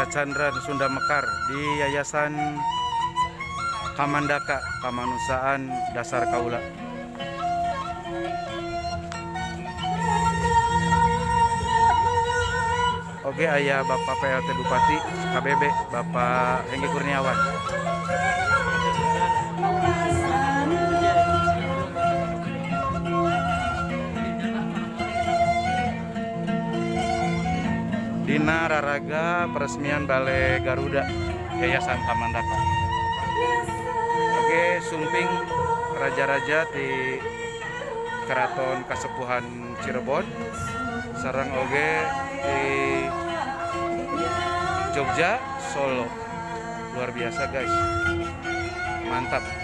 Cacandran Sunda Mekar di Yayasan Kamandaka Kamanusiaan Dasar Kaula. Oke, aya Bapak PLT Bupati KBB, Bapak Hengki Kurniawan. Dina raraga peresmian Balai Garuda Yayasan Kamandaka. Oke, sumping raja-raja di Keraton Kasepuhan Cirebon sareng oge di Jogja, Solo. Luar biasa, guys, mantap.